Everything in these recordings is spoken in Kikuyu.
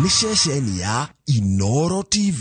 Nĩ ceceni ya Inoro TV.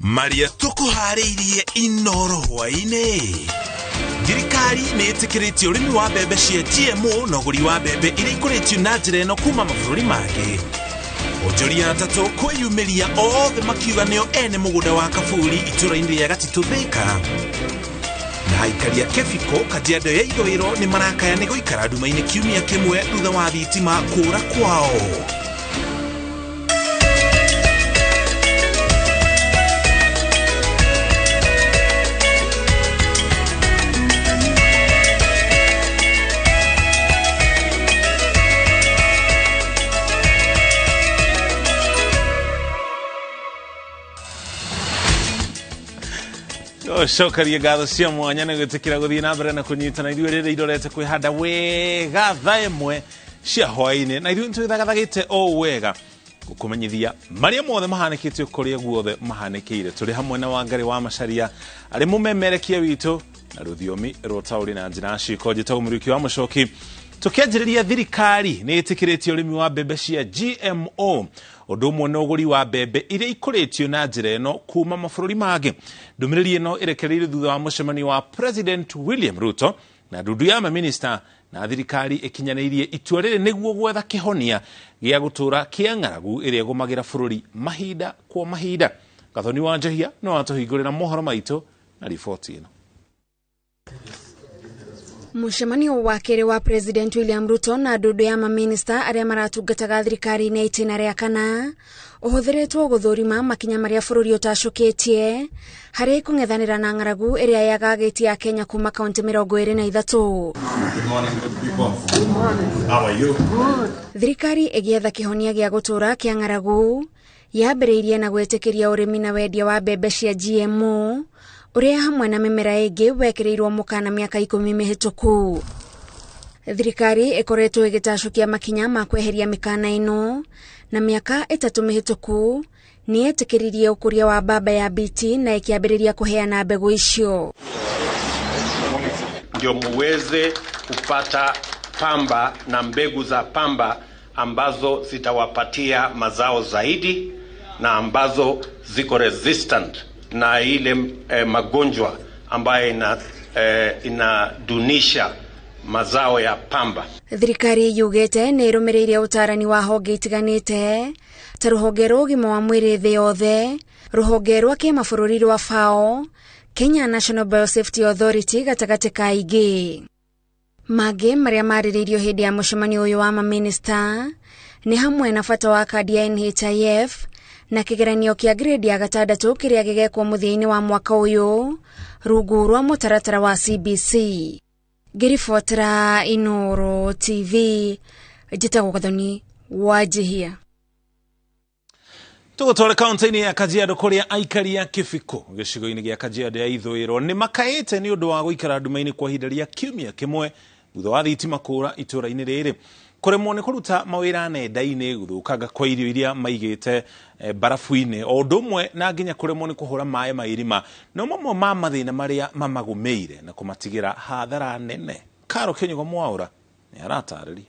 Maria tukuharĩirie Inoro hwaĩ-inĩ. Thirikari nĩ ĩtĩkĩrĩtie ũrĩmi wa mbembe cia GMO na ũgũri wa mbembe iria ikũrĩtio na njĩra ĩno kuma mabũrũri mangĩ. Onjoria atatũ kwĩyumĩria othe makiuga nĩo ene mũgũnda wa Kaburi itũũra-inĩ rĩa Gatitũ Thika. Na aikaria Kebiko Kajiado ya ithũĩro nĩ marakaya nĩ gũikara nduma-inĩ kiumia kĩmwe thutha wa thitima kũra kwao. Cokaria ngatho cia mwanya nĩ gwĩtĩkĩra gũthiĩ na mbere na kũnyitana ithuĩ rĩrĩa irorete kwĩhanda wega thaa ĩmwe cia hwaĩ-inĩ, na ithuĩ nĩtwĩthagathagĩte o wega gũkũmenyithia marĩa mothe mahanĩkĩte kũrĩa guothe mahanĩkĩire. Tũrĩ hamwe na Wangari wa Macharia arĩ mũmemerekia witũ na rũthiomi rwa ũtaũri na njĩra ya ciĩko. Njĩtagwo Mũriũki wa Mũcoki. Tũkĩanjĩrĩria, thirikari nĩ ĩtĩkĩrĩtie ũrĩmi wa mbembe cia GMO ũndũ ũmwe na ũgũri wa mbembe iria ikũrĩtio na njĩra ĩno kuma mabũrũri mangĩ. Ndũmĩrĩri ĩno ĩrekereirio thutha wa mũcemanio wa President William Ruto na ndundu ya maminista, na thirikari ĩkinyanĩirie itua rĩrĩ nĩguo gwetha kĩhonia gĩa gũtũũra kĩa ng'aragu ĩrĩa ĩgũmagĩra bũrũri mahinda kwa mahinda. Gathoni wa Njehia no atũhingũrĩra mohoro maitũ na riboti ĩno. Mũcemanio wa kerĩ wa President William Ruto na ndundu ya maminista arĩa maratungataga thirikari-inĩ ya itĩna rĩa kana ũhũthĩrĩtwo gũthũrima makinya marĩa bũrũri ũtacũkĩtie harĩ kũng'ethanĩra na ng'aragu ĩrĩa yagagĩtie Akenya kuma kaunti 23. Good morning, good people. Good morning. How are you? Good. Thirikari ĩgĩetha kĩhonia gĩa gũtũũra kĩa ng'aragu yambĩrĩirie na gwĩtĩkĩria ũrĩmi na wendia wa mbembe cia GMO ũrĩa hamwe na mĩmera ĩngĩ wekĩrĩirwo mũkana mĩaka 10 mĩhĩtũku. Thirikari ĩkoretwo ĩgĩtacũkia makinya ma kweheria mĩkana ĩno, na mĩaka 3 mĩhĩtũku nĩ yetĩkĩririe ũkũria wa mbamba ya BT na ĩkĩambĩrĩria kũheana mbegũ icio. Ndio muweze kupata pamba na mbegu za pamba ambazo zitawapatia mazao zaidi na ambazo ziko resistant na ile magonjwa ambayo inadunisha mazao ya pamba. Thirikari yugĩte nĩ ĩrũmĩrĩire ũtarani wa honge itiganĩte ta rũhonge rwa ũgima wa mwĩrĩ thĩ yothe, rũhonge rwa kĩmabũrũri rwa FAO, Kenya National Biosafety Authority gatagatĩ ka ingĩ. Mangĩ marĩa marĩrĩirio hĩndĩ ya mũcemanio ũyũ wa maminista nĩ hamwe na bata wa kandi ya NHIF na kĩgeranio kĩa grade ya 6 kĩrĩa gĩgekwo mũthia-inĩ wa mwaka ũyũ rungu rwa mũtaratara wa CBC. Ngĩribotera Inoro TV, njĩtagwo Gathoni wa Njihia. Tũgũtware kaunti-inĩ ya Kajiado kũrĩa aikari a Kĩbiko gĩcigo-inĩ gĩa Kajiado ya ithũĩro nĩ makaĩte nĩ ũndũ wa gũikara nduma-inĩ kwa ihinda rĩa kiumia kĩmwe thutha wa thitima kũra itũũra-inĩ rĩrĩ. Kũremwo nĩ kũruta mawĩra nenda-inĩ, gũthũkanga kwa irio iria maigĩte barafu-inĩ, o ũndũ ũmwe na nginya kũremwo nĩ kũhũra maĩ ma irima no mamwe ma mathĩna marĩa mamagũmĩire na kũmatigĩra hathara nene. Karo Kĩnyugo Mwaũra nĩ aratarĩria.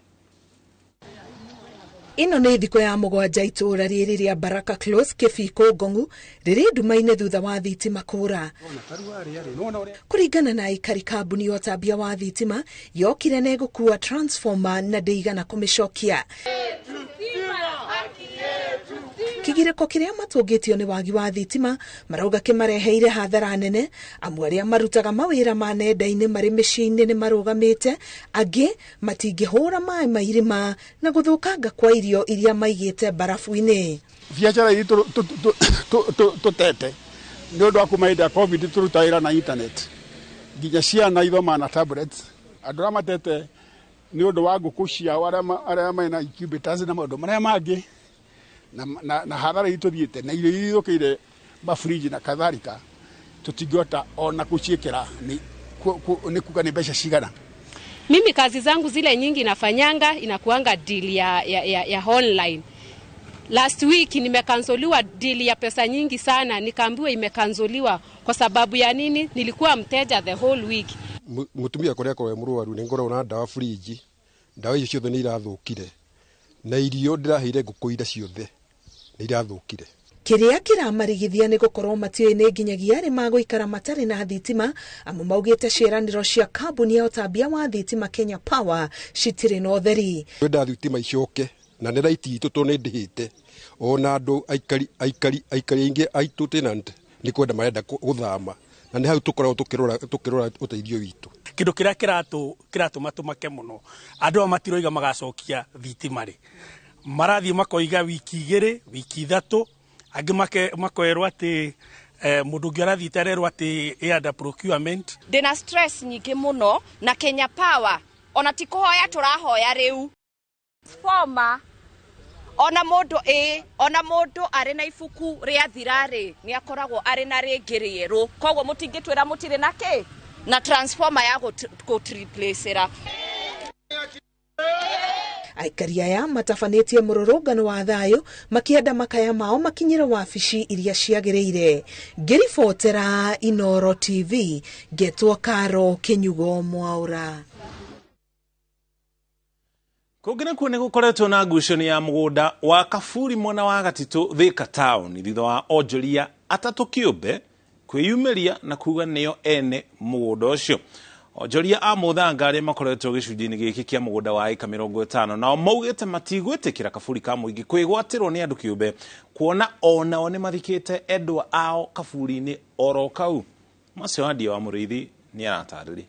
Ĩno nĩ thikũ ya 7 itũũra rĩrĩ rĩa Baraka Close Kĩbiko Ngong'u rĩrĩ nduma-inĩ thutha wa thitima kũra. Kũringana na aikari, kambuni ya ũtambia wa thitima yokire na ĩgũkua transformer na ndĩigana kũmĩcokia. Kĩgirĩko kĩrĩa matũngĩtio nĩ wagi wa thitima marauga kĩmareheire hathara nene, amu arĩa marutaga mawĩra ma nenda-inĩ marĩ mĩciĩ-inĩ nĩ marũgamĩte, angĩ matingĩhũra maĩ ma irima na gũthũkanga kwa irio iria maigĩte barafu-inĩ. Biacara itũ tũtete nĩ ũndũ wa kuma hĩndĩ ya COVID tũruta wĩra na internet, nginya ciana ithomaga na tablets. Andũ arĩa matete Nĩ ũndũ wa ngũkũ ciao arĩa mena incubators na maũndũ marĩa mangĩ na hathara iria tũthiĩte na irio iria ithũkĩire mafriji na kadhalika, tũtingĩhota ona gũciĩkĩra nĩ kuga nĩ mbeca cigana. Mimi kazi zangu zile nyingi nafanyanga inakuanga deal ya online. Last week nimekansoliwa deal ya pesa nyingi sana, nikaambiwa imekansoliwa kwa sababu ya nini? Nilikuwa mteja the whole week. Mutumia kuria akorwo e mũrwaru nĩ ngoragwo na ndawa fridge, ndawa icio ciothe nĩ irathũkire, na irio ndĩraheire ngũkũ ira ciothe nĩ irathũkire. Kĩrĩa kĩramarigithia nĩ gũkorwo matiũĩ nĩ nginyagia arĩ magũikara matarĩ na thitima, amu maugĩte ciĩranĩro cia kambuni ya ũtambia wa thitima Kenya Power citirĩ na ũtheri. Twenda thitima icoke na nĩ right itũ tondũ nĩ ndĩhĩte, ona andũ aikari aingĩ aitũ tenant nĩ kwenda marenda gũthama, na nĩ hau tũkoragwo tũkĩrora ũteithio witũ. Kĩndũ kĩrĩa kĩratũma tũmake mũno, andũ aya matiroiga magacokia thitima rĩ, marathiĩ makoiga wiki 2 wiki 3, angĩ makoerwo atĩ mũndũ ũngĩ arathiĩte arerwo atĩ ĩ under procurement. Ndĩna stress nyingĩ mũno na Kenya Power ona ti kũhoya tũrahoya rĩu transformer ona mũndũ ona mũndũ arĩ na ibuku rĩa thira-rĩ nĩ akoragwo arĩ na rĩngĩ rĩerũ, koguo mũtingĩtwĩra mũtirĩ na kĩ na transformer ya gũtreplacera. Aikari aya matabanĩtie mũrũrũngano wa thayũ makĩenda makaya mao makinyĩre wabici iria ciagĩrĩire. Ngĩribotera Inooro TV, ngetwo Karo Kĩnyugo Mwaura. Kũngĩ nakuo nĩ gũkoretwo na ngucanio ya mũgũnda wa Kaburi mwena wa Gatitũ Thika town thutha wa onjoria atatũ kĩũmbe kwĩyumĩria na kuga nĩo ene mũgũnda ũcio. Onjoria a mũthanga arĩa makoretwo gĩcunjĩ-inĩ gĩkĩ kĩa mũgũnda wa ĩka 50 nao maugĩte matigwĩtĩkĩra kaburi ka mũingĩ kwĩgwatĩrwo nĩ andũ kĩũmbe kuona onao nĩ mathikĩte endwa ao kaburi-inĩ oro kau. Macio Wandia wa Mũrĩithi nĩ aratarĩria.